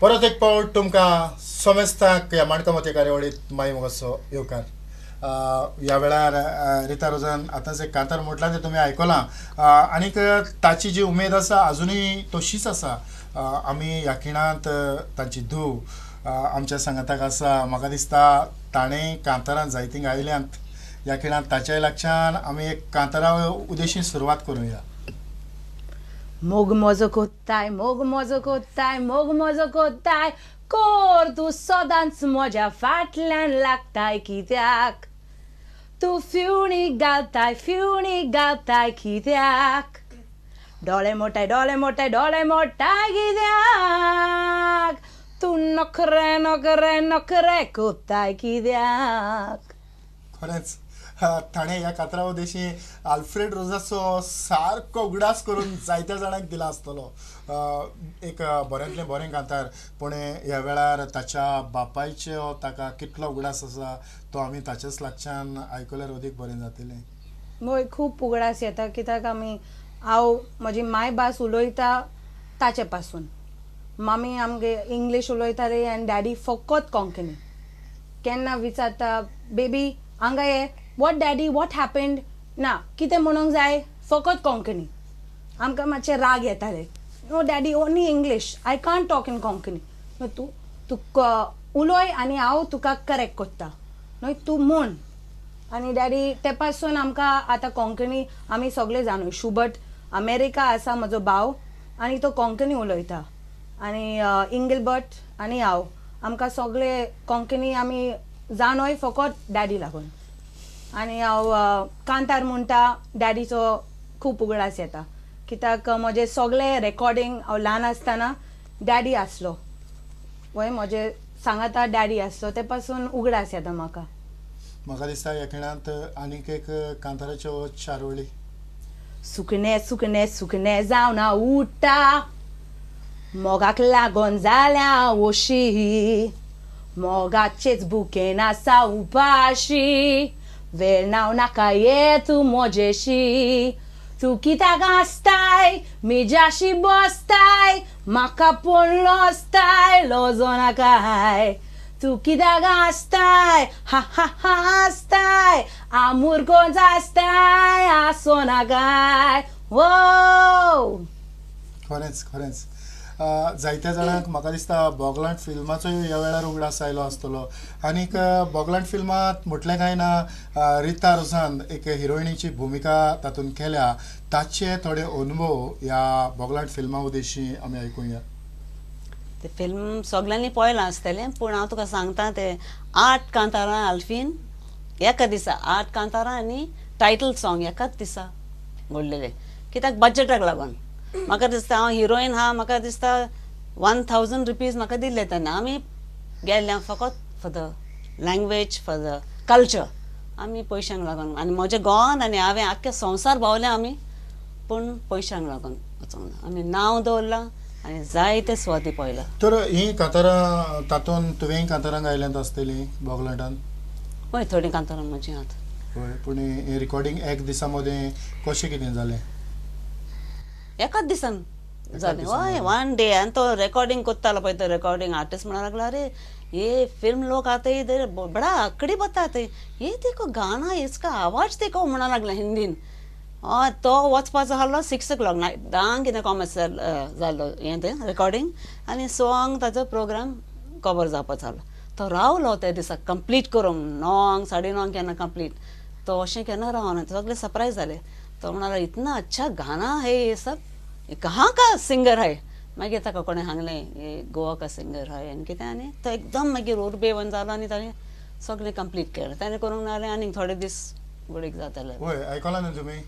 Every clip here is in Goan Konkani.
परत एक पावट तुमकां समेस्तांक ह्या माणकामती कार्यावळींत माई मोगाचो येवकार. ह्या वेळार रिता रोजान आतांच एक कांतार म्हटलां तें तुमी आयकलां आनीक ताची जी उमेद आसा आजुनूय तशीच आसा. आमी ह्या खिणांत तांची धूव आमच्या सांगाताक आसा. म्हाका दिसता ताणें कांतारां जायतीं गायल्यांत. ह्या खिणांत ताच्याय लागच्यान आमी एक कांतारा उदेशी सुरवात करुया. मोग मोजो कोत्ताय, मोग मोजो कोत्ताय, मोग मोजो कोत्ताय, कोर तूं सदांच म्हज्या फाटल्यान लागताय कित्याक? तूं फिवणी घालताय, फिवणी घालताय कित्याक? डोळे मोठाय, डोळे मोठाय, डोळे मोठाय कित्याक? तूं नखरे नखरे नखरे कोत्ताय कित्याक? खरेंच ताणें ह्या कातरा उदेशी आल्फ्रेड रोजाचो सारको उगडास करून जायत्या जाणांक दिला आसतलो. एक बऱ्यांतलें बरें कांतार. पूण ह्या वेळार ताच्या बापायचो ताका कितलो उगडास आसा तो आमी ताच्याच लागच्यान आयकल्यार अदीक बरें जातलें. हय, खूब उगडास येता कित्याक आमी हांव म्हजी मायभास उलयता ताचे पासून. मामी आमगे इंग्लीश उलयताली आनी डॅडी फकत कोंकणी. केन्ना विचारता, बेबी हांगा ये, what daddy, what happened? ना कितें म्हणूंक जाय, फकत कोंकणी. आमकां मातशें राग येताले. No daddy, only English, I can't talk in Konkani. न्हय तूं तुका उलय आनी हांव तुका करेक्ट कोत्ता, न्हय तूं म्हूण. आनी डॅडी ते पासून आमकां आतां कोंकणी आमी सगळे जाणूय. शुबट अमेरिका आसा म्हजो भाव आनी तो कोंकणी उलयता आनी इंगलबर्ट आनी हांव आमकां सगळे कोंकणी आमी जाणोय फकत डॅडी लागून. आनी हांव कांतार म्हणटा डॅडीचो खूब उगडास येता कित्याक म्हजें सगळें रेकॉर्डिंग हांव ल्हान आसतना डॅडी आसलो, वय म्हजे सांगाता डॅडी आसलो, ते पासून उगडास येता म्हाका. म्हाका दिसता ह्या खिणांत आनीक एक कांताराच्यो चार वळी. सुकणें सुकणें सुकणें जावन उडटा, मोगाक लागोन जाल्या ओशी, मोगाचेच बुकेन आसा उपाशी, वेळ नाव नाका ये तूं म्हजेशी, तूं कित्याक आसताय मिजाशी बसताय, म्हाका पूण लजताय लजो नाकाय, तूं कित्याक आसताय हा हा हा आसताय, आमुरकोच आसताय आसो नाकाय. वो खरेंच खरेंच जायत्या जाणांक म्हाका दिसता बोगलांट फिल्माचोय ह्या वेळार उगडास आयलो आसतलो. आनीक बोगलांट फिल्मांत म्हटलें काय ना रिता रोजान एक हिरोइनीची भुमिका तातूंत केल्या, ताचे थोडे अनुभव ह्या बोगलांट फिल्मा उदेशी आमी आयकुया. ते फिल्म सगळ्यांनी पळयलां आसतलें, पूण हांव तुका सांगता ते 8 कांतारां आल्फीन एका दिसा, 8 कांतारां आनी टायटल सॉंग एकाच दिसा घडलेले, कित्याक बजटाक लागून. म्हाका दिसता हांव हिरोइन आहा, म्हाका दिसता 1000 रुपीज म्हाका दिल्ले तेन्ना. आमी गेल्ले फकत for the language, for the culture, आमी पयशांक लागून. आनी म्हज्या गोवान आनी हांवें आख्खे संवसार भोंवले आमी, पूण पयशांक लागून वचूंक ना. आमी नांव दवरलां आनी जायते सुवाती पळयला. तर हीं कांतारां तातूंत तुवें कांतारां गायल्यांत आसतलीं बोगलाटान? हय, थोडीं कांतारां म्हजीं आहात. हय, पूण हें रिकॉर्डिंग एक दिसा मदें कशें कितें जालें? एकाच दिसान जालें. हय, 1 डे. आनी तो रेकॉर्डिंग करतालो पळय, तो रेकॉर्डिंग आर्टिस्ट म्हणूंक लागलो, अरे ये फिल्म लोग आते इधर बड़ा आकड़ी बताते, ये देखो गाना, इसका आवाज देखो म्हणूंक लागला हिंदीन. हय, तो वचपाचो आहलो 6 o'clock night, 10 कितें कॉमर्स जालो हें तें रेकॉर्डिंग, आनी 6 ताचो प्रोग्राम कवर जावपाचो आहलो. तो रावलो त्या दिसा कंप्लीट करूंक 9 9:30 केन्ना कंप्लीट. तो अशें केन्ना रावना, सगळे सरप्रायज जाले. तो म्हणालो, इतना अच्छा गाना है ये सब, कहाँ का सिंगर है? मागीर ताका कोणें सांगलें हे गोवा का सिंगर है आनी कितें. आनी तो एकदम मागीर उर्बेवन जालो आनी ताणें सगळें कंप्लीट केलें. ताणें करूंक नाजाल्यार आनीक थोडे दीस गोडीक जाताले. हय, आयकलां न्हू तुमी,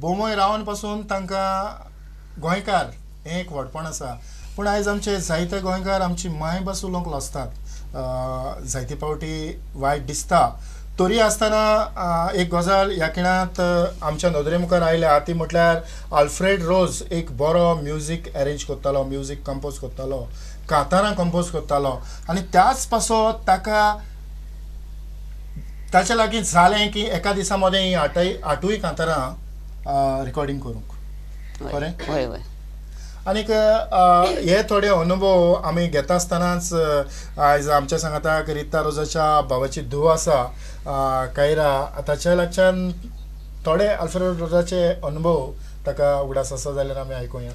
बोमोय रावन पासून तांकां गोंयकार हें एक व्हडपण आसा. पूण आयज आमचे जायते गोंयकार आमची मायभास उलोवंक लजतात. जायते फावटी वायट दिसता. तरी आसतना एक गजाल ह्या खिणांत आमच्या नदरे मुखार आयल्या ती म्हटल्यार आल्फ्रेड रोज एक बरो म्युजीक अरेंज करतालो, म्युजीक कंपोज करतालो, कांतारां कंपोज करतालो आनी त्याच पासत ताका ताच्या लागीं जालें की एका दिसा मदें ही आठूय कांतारां रिकॉर्डिंग करूंक. खरें? हय हय. आनीक हे थोडे अनुभव आमी घेता आसतनाच आयज आमच्या सांगाताक रिता रोजाच्या भावाची धूव आसा कायरा, ताच्या लागच्यान थोडे आल्फ्रेड रोजाचे अनुभव ताका उगडास आसा जाल्यार आमी आयकुया.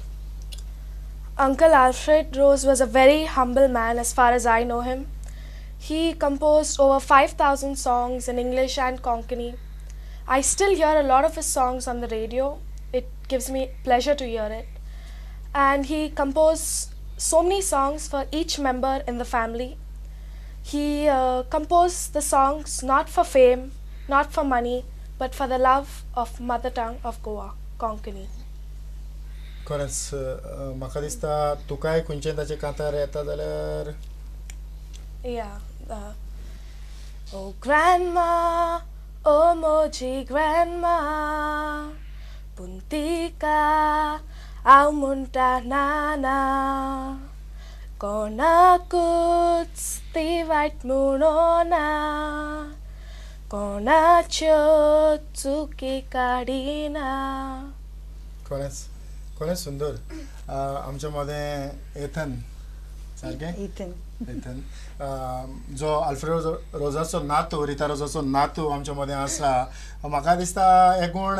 Uncle Alfred Rose was a very humble man as far as I know him. He composed over 5,000 songs in English and Konkani. I still hear a lot of his songs on the radio. It gives me pleasure to hear it. And he composed so many songs for each member in the family. He composed the songs not for fame, not for money, but for the love of mother tongue of Goa, Konkani. खरेंच म्हाका दिसता तुकाय खंयचें ताचें कांतार येता जाल्यार. Yeah. Oh grandma, oh moji grandma, puntika हांव म्हणटा नाना, कोणाकूच ती वायट म्हणोना, कोणाच्यो चुकी काडिना. खरेंच खरेंच सुंदर. आमच्या मदें एथन सारकें, एथन जो आल्फ्रेड रोजाचो नातू, रिता रोजाचो नातू आमच्या मदें आसा. म्हाका दिसता हे गूण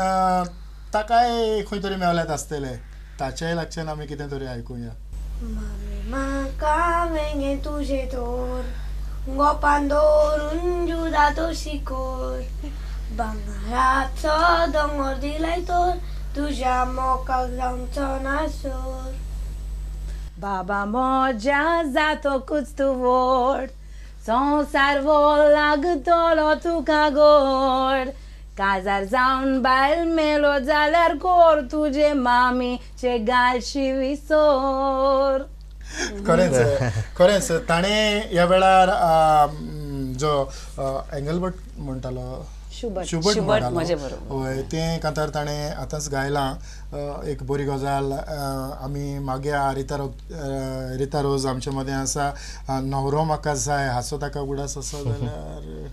ताकाय खंय तरी मेवल्यात आसतले, ताच्याय लागच्यान आमी कितें तरी आयकुया. मामी म्हाका वेंगे तुजें तोर, गोपान दवरून जुदाचो शिकोर, भांगराचो दोंगर दिलाय तोर, तुज्या मोकाक जावचो ना सोर. बाबा म्हज्या जातकूच तूं व्हड, संवसार वो लागतलो तुका गोड, काजार जावन बायल मेलो जाल्यार कोर, तुजे मामीचे गालशी विसोर. खरेंच खरेंच ताणें ह्या वेळार जो एंगलबर्ट म्हणटालो, शुबर्ट म्हणटालो, हय, तें कांतार ताणें आतांच गायलां. एक बरी गजाल. आमी मागीर रिता रोज आमचे मदें आसा. न्हवरो म्हाका जाय हाचो ताका उगडास आसा जाल्यार.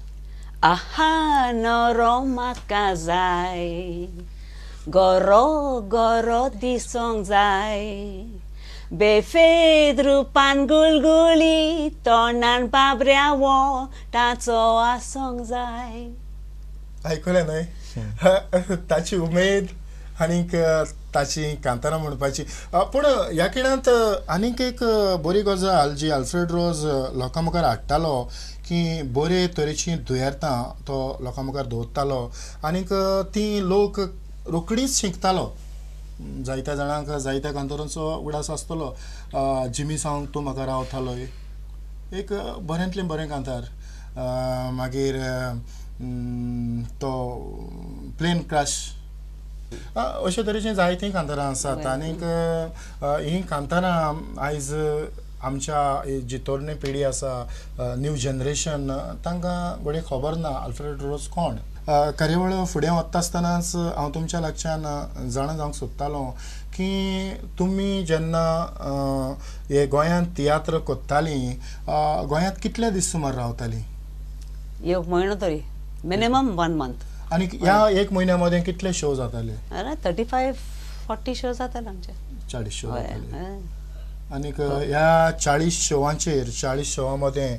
आहा न्हवरो म्हाका जाय, गोरो गोरो दिसोंक जाय, बेफेद रुपान गुलगुली, तोंडान बाबऱ्या वोटाचो आसोंक जाय. आयकलें न्हय ताची उमेद आनीक ताची कांतारां म्हणपाची. पूण ह्या खिणांत आनीक एक बरी गजाल जी आल्फ्रेड रोज लोकां मुखार हाडटालो की बरे तरेचीं दुयेंतां तो लोकां मुखार दवरतालो आनीक तीं लोक रोखडीच शिकतालो. जायत्या जाणांक जायत्या कांतारांचो उगडास आसतलो. जिमी सावंक तूं म्हाका रावतालो एक बऱ्यांतलें बरें कांतार. मागीर तो प्लेन क्रॅश, अशे तरेचीं जायतीं कांतारां आसात. आनीक हीं कांतारां आयज आमच्या जी तरणी पिढी आसा, न्यू जनरेशन, तांकां घडये खबर ना आल्फ्रेड रोज कोण. कार्यावळ फुडें वता आसतनाच हांव तुमच्या लागच्यान जाणा जावंक सोदतालो की तुमी जेन्ना हे गोंयांत तियात्र कोत्तालीं, गोंयांत कितले दीस सुमार रावतालीं? एक म्हयनो तरी, मिनिमम 1 मंथ. आनी ह्या एक म्हयन्या मदें कितले शो जाताले? अरे 35-40 शो जाताले आमचे. 40 शो जाताले. आनीक ह्या 40 शोवांचेर, 40 शोवा मदें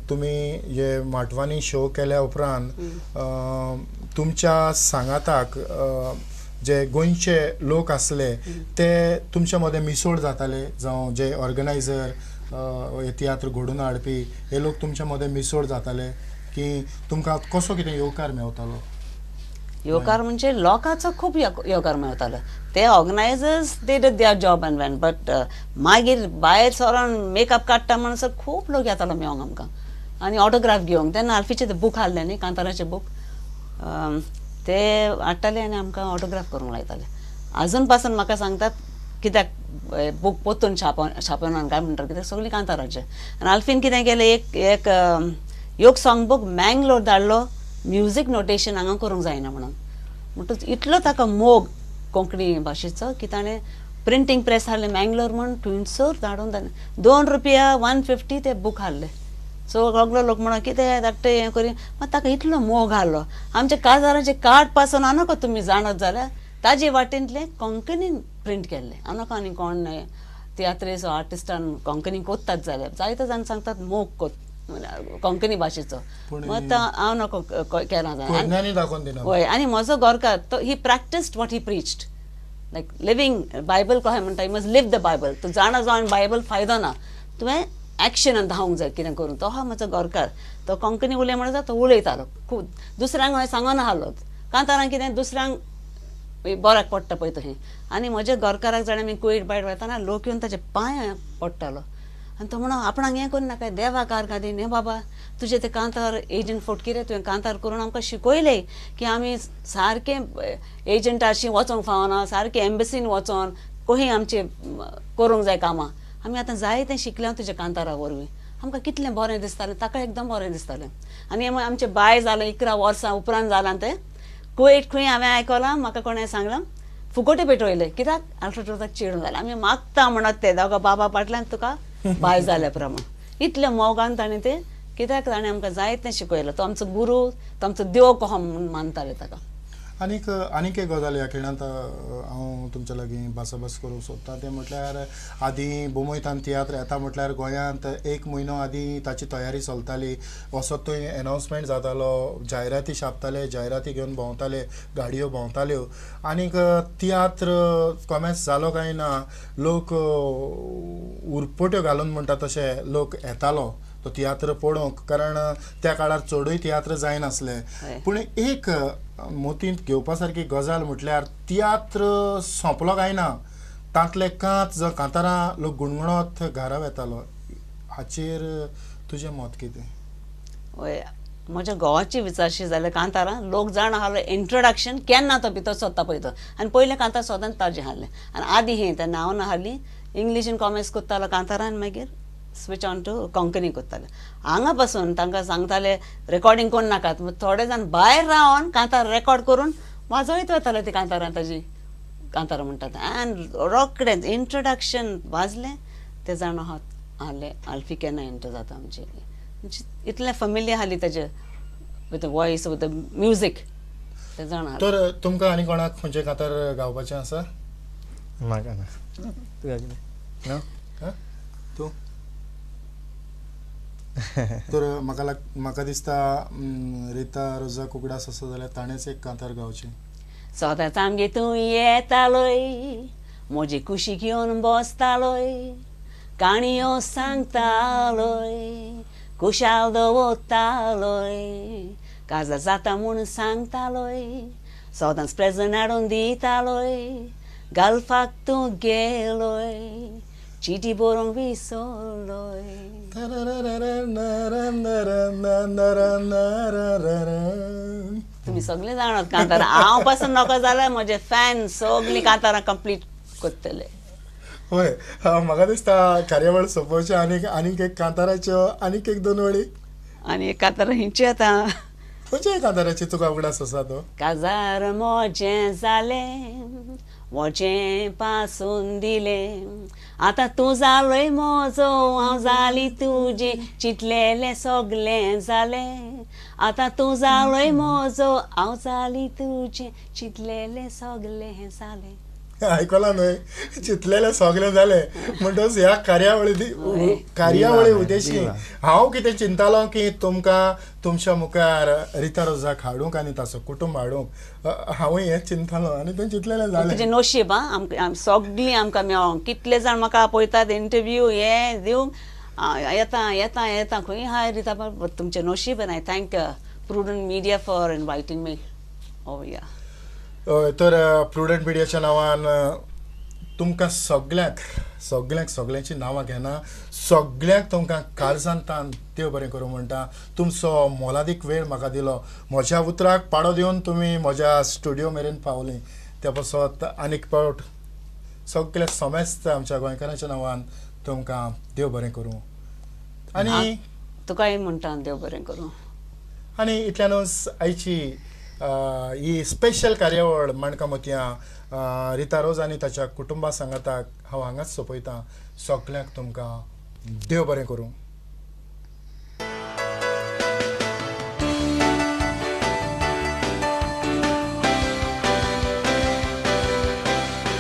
तुमी हे माटवांनी शो केल्या उपरांत तुमच्या सांगाताक जे गोंयचे लोक आसले ते तुमच्या मदें मिसोड जाताले, जावं जे ऑर्गनायझर हे तियात्र घडोवन हाडपी हे लोक तुमच्या मदें मिसोड जाताले की तुमकां कसो कितें येवकार मेवतालो? येवकार म्हणजे लोकांचो खूब येवकार मेवतालो. ते organisers they did their job and went, but मागीर भायर सरोन मेकअप काडटा म्हणसर खूब लोक येतालो मेवंक आमकां आनी ऑटोग्राफ घेवंक. तेन्ना आल्फीचे ते बूक हाडले न्ही, कांताराचे बूक, ते हाडटाले आनी आमकां ऑटोग्राफ करूंक लायताले. आजून पासून म्हाका सांगतात कित्याक बूक पोत्तून छापना काय म्हणटात, कित्याक सगळीं कांताराचे. आनी आल्फीन कितें केलें, एक एक योग सॉंग बूक मँगलोर धाडलो, म्युजीक नोटेशन हांगा करूंक जायना म्हणून. म्हणटच इतलो ताका मोग कोंकणी भाशेचो की ताणें प्रिंटींग प्रेस हाडलें मँगलोर म्हूण, थंयसर धाडून ताणें 2 रुपया 150 ते बूक हाडले. सो सगलो लोक म्हणून कितें धाडटे हें करी, मात ताका इतलो मोग हाडलो. आमच्या काजाराचे कार्ड पासून आनक तुमी जाणत जाल्यार ताजे वाटेंतलें कोंकणीन प्रिंट केल्लें. हांव नाका आनी कोण तियात्रीस आर्टिस्टान कोंकणी कोत्तात जाल्यार जायते जाण सांगतात मोग कोत कोंकणी भाशेचो, मग हांव नको केला. हय, आनी म्हजो गोरकार तो he practised what he preached, like living Bible कशें म्हणटा, you must live the Bible. तूं जाणा जावन बायबल फायदो ना, तुवें एक्शनान धांवंक जाय कितें करून. तो हा म्हजो गोरकार, तो कोंकणी उलय म्हणटा तो उलयतालो खूब, दुसऱ्यांक हांवें सांगना आहलो कांतारां कितें दुसऱ्यांक बऱ्याक पडटा पळय तशें. आनी म्हज्या गोरकाराक जाणें आमी कुवेट भायर वतना लोक येवन ताचे पांय पडटालो आनी तो म्हणो आपणाक हें करूं नाका देवा कार का दी न्ही बाबा, तुजें तें कांतार एजंट फोटकिरे तुवें कांतार करून आमकां शिकयलें की आमी सारकें एजंटाशी वचोंक फावना, सारकें एम्बसीन वचोन कहीं आमचें करूंक जाय कामां. आमी आतां जाय तें शिकलें तुज्या कांतारा वरवीं, आमकां कितलें बरें दिसतालें, ताका एकदम बरें दिसतालें. आनी आमचें बाय जालें 11 वर्सां उपरांत जालां तें कुवेट खंय हांवें आयकलां, म्हाका कोणें सांगलां फुगोटे पेटवयले कित्याक आल्फ्रेड रोजाक चिडून जालें आमी मागता म्हणत ते दोगा बाबा फाटल्यान तुका बाय जाल्या प्रमाण इतल्या मोगान ताणें तें कित्याक ताणें आमकां जाय तें शिकयलें. तो आमचो गुरू, तो आमचो देव कहो म्हूण मानताले ताका. आनीक आनीक एक गजाल ह्या खिणांत हांव तुमच्या लागीं भासाभास करूंक सोदता तें म्हटल्यार आदीं बोमोयतान तियात्र येता म्हटल्यार गोंयांत एक म्हयनो आदीं ताची तयारी चलताली, वचत थंय एनावन्समेंट जातालो, जायराती छापताले, जायराती घेवन भोंवताले, गाडयो भोंवताल्यो. आनीक तियात्र कॉमेस जालो काय ना लोक उरपट्यो घालून म्हणटा तशें लोक येतालो तो तियात्र पळोवंक, कारण त्या काळार चडूय तियात्र जायनासले. पूण एक मोतींत घेवपा सारकी गजाल म्हटल्यार तियात्र सोंपलो काय ना तांतले कांत जो कांतारां लोक गुणगुणत घरा वेतालो, हाचेर तुजें मत कितें? हय, म्हज्या घोवाची विचारशी जाल्यार कांतारां लोक जाण आहलो इंट्रोडक्शन केन्ना तो भितर सोदता पळय तो, आनी पयलें कांतार सोदान ताजें आहलें आनी आदीं हें तेन्ना हांव ना आहली इंग्लिशीन कॉमेस कोत्तालो कांतारां आनी मागीर स्विच ऑन टू कोंकणी कोत्ताले. हांगा पासून तांकां सांगताले रेकॉर्डिंग कोण नाकात, थोडे जाण भायर रावन कांतार रेकॉर्ड करून वाजयत वताले ती कांतारां ताजी कांतारां म्हणटात. आनी रोकडें इंट्रोडक्शन वाजलें ते जाण आहले आल्फी केन्ना एंटर जाता आमचे, इतलें फॅमिली आहली ताजे with voice with music ते जाण. तर तुमकां आनी कोणाक खंयचें कांतार गावपाचें आसा? म्हाका ना, तुका कितें? ना तूं? तर म्हाका म्हाका दिसता रिता रोजा कुकडास आसा जाल्यार ताणेंच एक कांतार गावचें. सदांच आमगे तूं येतालोय म्हजे कुशीक येवन बसतालोय, काणयो सांगतालोय, कुशाल दवरतालोय, काजार जाता म्हूण सांगतालोय, सदांच प्रेजंट हाडून दितालोय, गल्फाक तूं गेलोय, चिटी बरोवंक विसरलोय. तुमी सगळे जाणात कांतारां, हांव पासून नको जाल्यार म्हजे फॅन सगळीं कांतारां कंप्लीट करतले. हय, म्हाका दिसता कार्यावळ सोंपोवची आनीक आनीक एक कांताराच्यो आनीक एक दोन वळी आनी एक कांतारां हिंची आतां. खंयच्या कांताराची तुका उगडास आसा तो? काजार म्हजें जालें म्हजें पासून दिलें, आतां तूं जालोय म्हजो हांव जाली तुजी, चिंतलेलें सगलें जालें, आतां तूं जालोय म्हजो हांव जाली तुजें, चिंतलेलें सगलें जालें. आयकलां न्हय, चिंतलेलें सगलें जालें म्हणटच ह्या कार्यावळी कार्यावळी उद्देशी हांव कितें चिंतालो की तुमकां तुमच्या मुखार रिता रोजाक हाडूंक आनी ताचो कुटुंब हाडूंक हांवूय हें चिंतालो आनी तें चिंतलेलें जालें. तुजें नशीब आं, आमकां सगळीं आमकां मेळोंक कितले जाण म्हाका आपयतात इंटरव्यू हें दिवंक येता येता येता खंय हाय रिता, तुमचें नशीब. आनी I thank Prudent Media for inviting me. Oh या. तर प्रुडंट मिडियाच्या नांवान तुमकां सगळ्यांक सगळ्यांक सगळ्यांची नांवां घेना, सगळ्यांक तुमकां काळजान तान देव बरें करूं म्हणटा. तुमचो मोलादीक वेळ म्हाका दिलो, म्हज्या उतराक पाडो दिवन तुमी म्हज्या स्टुडियो मेरेन पावलीं, त्या पासत आनीक पावट सगळे समेस्त आमच्या गोंयकारांच्या नांवान तुमकां देव बरें करूं. आनी तुकाय म्हणटा देव बरें करूं. आनी इतल्यानूच आयची ही स्पेशल कार्यावळ माणकां मोतयां रिता रोज आनी ताच्या कुटुंबा सांगाताक हांव हांगाच सोंपयतां. सगळ्यांक तुमकां देव बरें करूं.